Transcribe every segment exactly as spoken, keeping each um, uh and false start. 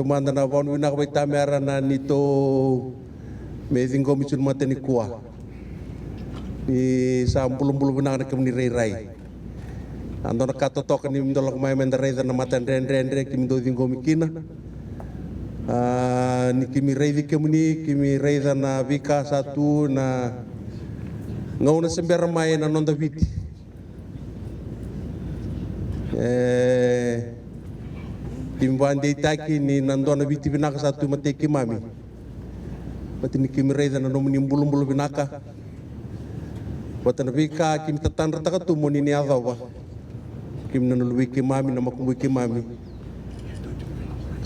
Mada na vakanuinui vinaka vei tamera na neitou me ciqomi tu na mata nikua. Ni sa bulabula vinaka na kemuni rairai. A dua na ka totoka ni dou lako mai me da raica na mata dredredre kemudou ciqomi kina. A, ni keimami raici kemuni, keimami raica na veika sa tu na gauna se bera mai na noda Viti. E, keimami vakadeitaki ni na dua na Viti vinaka sa tu matai keimami. Vata ni keimami raica na nomuni bulabula vinaka. Vata na veika keimami tatadrataka tu mo ni ni yacova. Keimami na luvei keimami, na makubui keimami.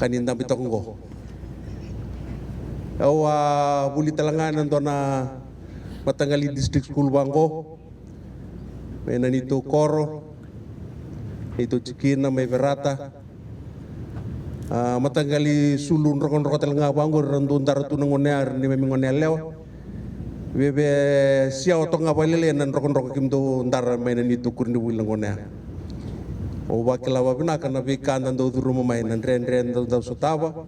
Ka ni dabe toka oqo. Au a vuli tale ga ena dua na mataqali district school vaqo. Mai na neitou koro, neitou tikina, mai Verata. A, mataqali sulu drokadroka tale ga vaqori ra dau dara tu na gone ya, ra neimami gone yalewa. Veve siawa toka ga vakalailai na drokadroka keimami dau dara mai na neitou koronivuli na gone ya. Au vakila vavinaka na veika da dau curuma mai, na dredre da dau sotava.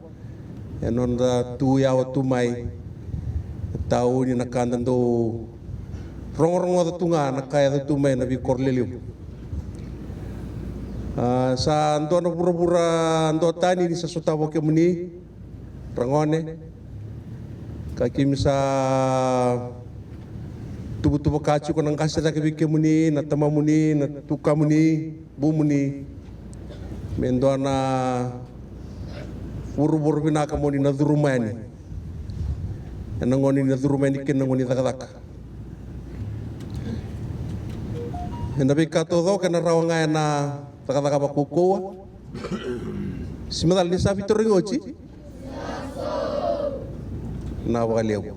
E noda tu yawa tu mai, e tauni na ka da dau rogorogoca tu ga na ka yaco tu mai na veikoro lelevu. A, sa dua na vuravura duatani ni sa sotava o kemuni, ragone. Ka keimami sa tuvatuva ka tiko na qase cake vei kemuni, na tamamuni, na tukamuni, bumuni. Me dua na vuravura vinaka mo ni na curuma yani. Ena gauna ni na curuma yani kina na gauna ni cakacaka. Ena veika taucoko ena rawa ga ena cakacaka vakaukauwa. Se macala ni sa veitarogi oti. Na vakalevu.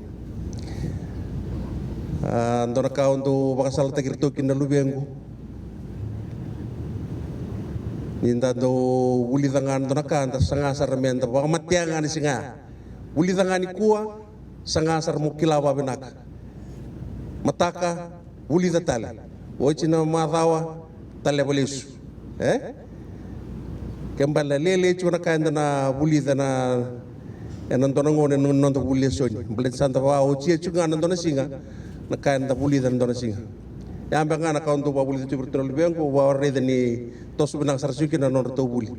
A, dua na ka au dau vakasalataki iratou kina na luvequ. Ni da dau vulica ga na dua na ka, da saga sara me da vakamatea ga na siga. Vulica ga nikua, saga sara mo kila vavinaka. Mataka, vulica tale. Oti na macawa, taleva lesu. E? Ke bale na lele tiko na ka eda na vulica na, ena dua na gauna ena noda vuli lesoni. Bale sa da vakaotia tiko ga na dua na siga, na ka eda vulica na dua na siga. Ya beka ga na ka au dau vakavulica tiko vei iratou na luvequ, au vakaraica ni toso vinaka sara tiko kina na nodratou vuli.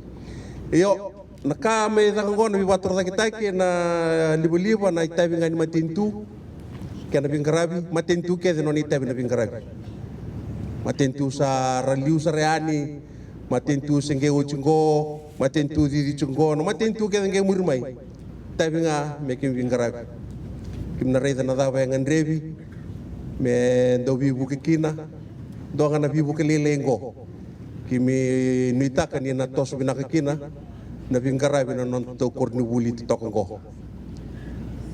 Io, na ka me caka oqo na veivakatorocaketaki, na livaliva, na itavi ga ni matanitu kei na veiqaravi, matanitu kece nona itavi na veiqaravi. Matanitu sa ra liu sara yani, matanitu se qai oti qo, matanitu cici tiko qo, na matanitu kece qai muri mai. Itavi ga me keimami veiqaravi. Keimami na raica na cava e gadrevi me dau veivuke kina, dua ga na veivuke lailai qo. Keimami nuitaka ni na toso vinaka kina na veiqaravi na nodatou koronivuli totoka oqo.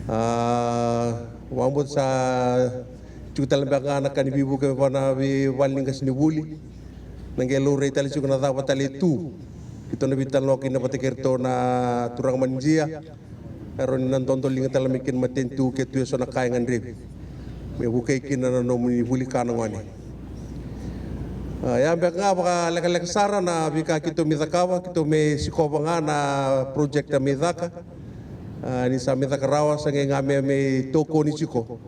A, vakabauta sa tiko tale beka ga na ka ni veivuke vua na veivale ni qasenivuli. Na qai laurai tale tiko na cava tale e tu. Keitou na veitalanoa kina vata kei iratou na turaga manidia. E rawa ni na dodoliga tale mai kina matanitu ke tu eso na ka e gadrevi me vukei kina na nomuni vuli ka na gone. A, ya beka ga vakalekaleka sara na veika keitou mai cakava, keitou mai sikova ga na project a mai caka. A, ni sa mai caka rawa sa qai ga me, me tokoni tiko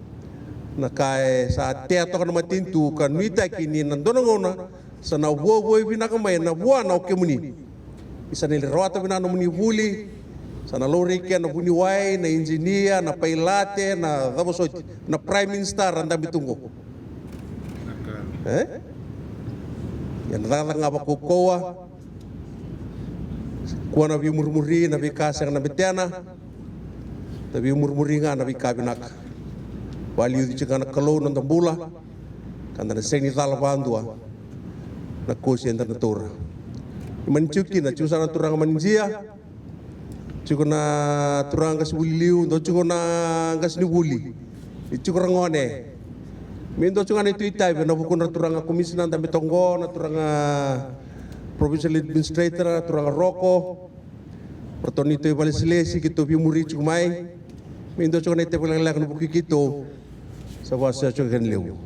na ka e sa tea toka na matanitu ka nuitaki ni na dua na gauna sa na vuavuai vinaka mai na vuana o kemuni. Ni sa na lai rawata vinaka na nomuni vuli, sa na laurai kina na vuniwai, na ijinia, na pailate, na cava soti, na prime minister ra dabe tu qo. E? Ia na cakacaka ga vakaukauwa. Kua na veimurimuri na veika sega na betena. Da veimurimuri ga na veika vinaka. Vakaliuci tiko ga na Kalou na noda bula. Ka da na sega ni cala vakadua na kosi eda na taura. Ni mani tiko kina, tiko sara na turaga manidia, tiko na turaga qasenivuli liu, dua tiko na qasenivuli, ni tiko ra gone. Me dua tiko ga na neitou itavi ena vukudra na turaga komisina dabe toka qo, na turaga provincial administrator, na turaga Roko. Ratou neitou ivakalesilesi keitou veimuri tiko mai. Me dua tiko na itavi lekaleka ena vuku i keitou. Sa vakasea tiko kena levu.